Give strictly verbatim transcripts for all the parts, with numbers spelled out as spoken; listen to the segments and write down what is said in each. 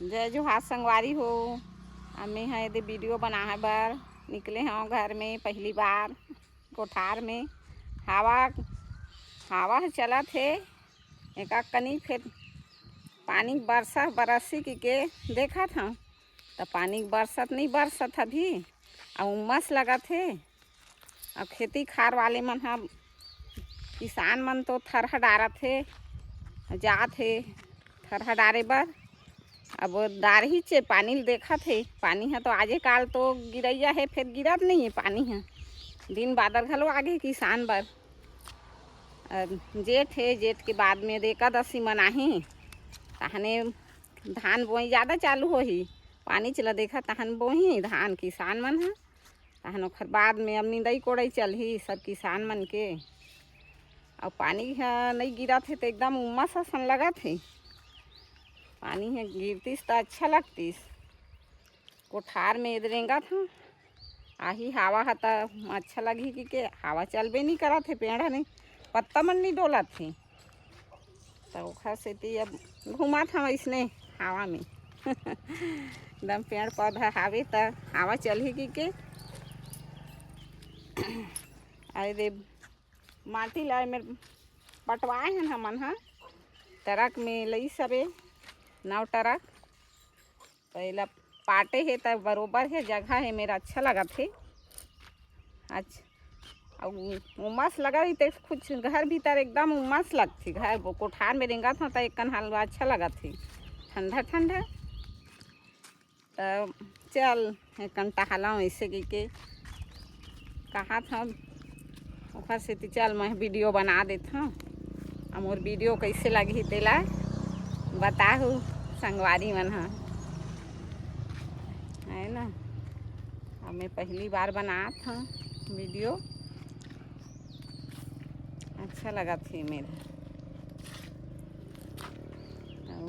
जय जोहार संगवारी हो। अब मैं ह एदे वीडियो बनाए बर निकले हव घर में पहली बार कोठार में। हवा, हवा ह चलत हे, एका कनी फेर पानी बरसा बरसी कि के देखत हव, त पानी बरसत नहीं बरसत अभी, अउ उमस लगत हे। अब खेती खार वाले मन ह, किसान मन तो थरहा डारत हे, जात हे थरहा डारे बर। अब डारही चे, पानी ल देखत हे। पानी ह तो आजे काल तो गिरैया हे, फेर गिरत नहीं हे पानी ह। दिन बादर घलो आगे किसान बर। अब जेठ हे, जेठ के बाद में एकादशी मनाही, तहने धान बोई जादा चालू होही। पानी चला देखा तहन बोही धान किसान मन ह। तहन ओखर बाद में अब निंदई कोड़ई चलही सब किसान मन के। अउ पानी ह नइ गिरत हे त एकदम उमस असन लगत हे। पानी ह गिरतिस त अच्छा लगतिस। कोठार में एदे रेंगत हव, आही हवा ह त अच्छा लगही कि के हवा चलबे नइ करत हे, पेड़ ह नइ, पत्ता मन नइ डोलत हे। त ओखर सेती अब घूमत हव अइसने हवा में। एकदम पेड़ पौधा हावे त हवा चलही कि के। अरे दे, माटी ला एमेर पटवाए हन हमन ह, ट्रक में लई सबे, नौ ट्रक। त एला पाटे हे त बरोबर हे, जगह हे मेरा अच्छा लगत हे। अच्छा, अउ उमस लगा रही त कुछ घर भीतर एकदम उमस लगथे, घर वो कोठार में रेंगत हव त एक कन हाल अच्छा लगत हे, ठंडा ठंडा। त चल एक कन टहलव ऐसे कहिके कहत हव, ओखर सेती चल मैं वीडियो बना देत हव। अब मोर वीडियो कैसे लगही तेला बताहू संगवारी मन ह, है ना। अब मैं पहली बार बनात हव वीडियो, अच्छा लगत हे मेर। अउ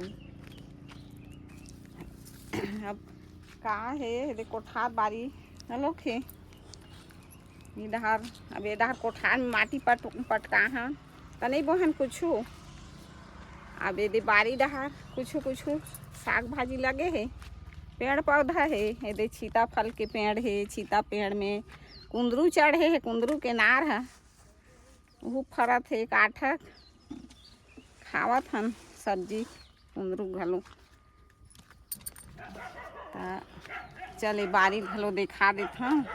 अब का हे, एदे कोठार बारी घलोक हे। ए डहर, अब ए डहर कोठार में माटी पट-, पटका हन, त नइ बोहन कुछु। अब एदे बारी डहर कुछु कुछु साग भाजी लगे हे, पेड़ पौधा हे। एदे सीताफल के पेड़ हे, सीता पेड़ में कुंदरू चढ़े हे, कुंदरू के नार ह, उहू फरत हे। एक आठक खावत हन सब्जी, कुंदरू घलो। त चल, ए बारी घलो देखा देथन।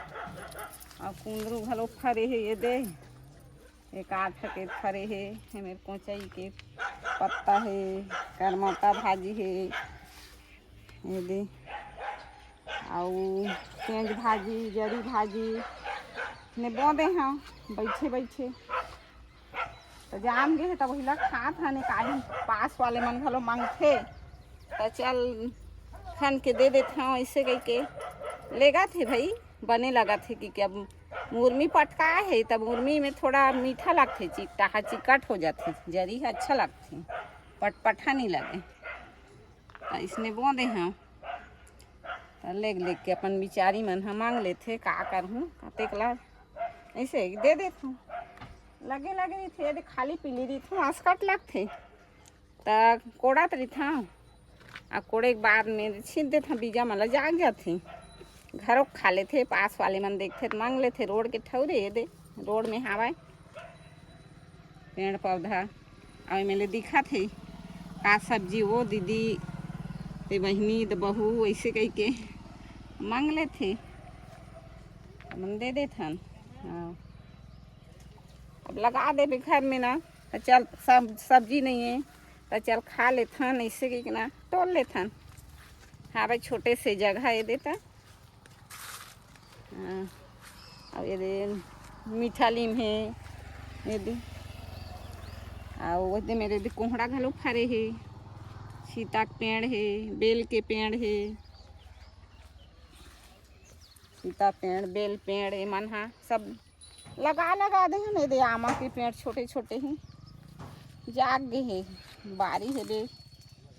अउ कुंदरू घलो फरे हे, एदे एक आठ के फरे हे। एमेर कोचई के पत्ता हे, करमौता भाजी हे, एदे अउ तेंज भाजी, जरी भाजी ने बोंदे हव बइठे बइठे। त जाम गे हे, त ओहिला खात हन, काहे पास वाले मन घलो मांगथे, त चल खन के दे देत हव, अइसे कहिके लेगत हे भाई, बने लगत हे कि, कि अब मुरमी पटका हे, त मुरमी में थोड़ा मीठा लगथे, चिट्टा ह चिकट हो जाथे, जरी ह अच्छा लगथे, पटपटा नइ लगे। त अइसने बोंदे हव, त लेग लेग के अपन बिचारी मन ह मांग लेथे, का करहूं, कतेक ला अइसे दे देथंव। लगे लगे रहिथे, एदे खाली पीली रहिथे, असकट लगथे, त कोड़त रहिथंव, आ कोड़े के बाद में छींट देथंव, बीजा मन ल जाग जाथे, घरोक खा लेथे, पास वाले मन देखथे त मांग लेथे, रोड के ठउरे एदे, रोड में हावय। पेड़ पौधा, अउ एमे ले दिखत हे का सब्जी, वो दीदी, ते बहिनी, त बहू, अइसे कहिके मांग लेथे, हमन दे देथन। हाँ, अब लगा देबे घर में ना, त चल, सब सब्जी नइ हे, त चल खा लेथन, अइसे कहिके ना तोड़ लेथन। हावय छोटे से जगह एदे त। हाँ, अउ एदे मीठा लीम हे, एदे, अउ ओदे मेर एदे कोंहड़ा घलो फरे हे, सीता के पेड़ हे, बेल के पेड़ हे, सीता पेड़, बेल पेड़, एमन ह सब लगा लगा दे हन। एदे आमा के पेड़ छोटे छोटे हे, जाग गे हे, बारी हे दे,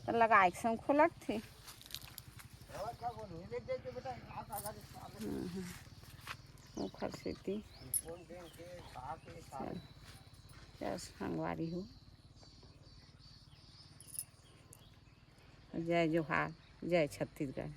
त लगाए के शौक लगथे। हम्म, हम्म। ओखर सेती। चल, चल संगवारी हो, जय जोहार। जय छत्तीसगढ़।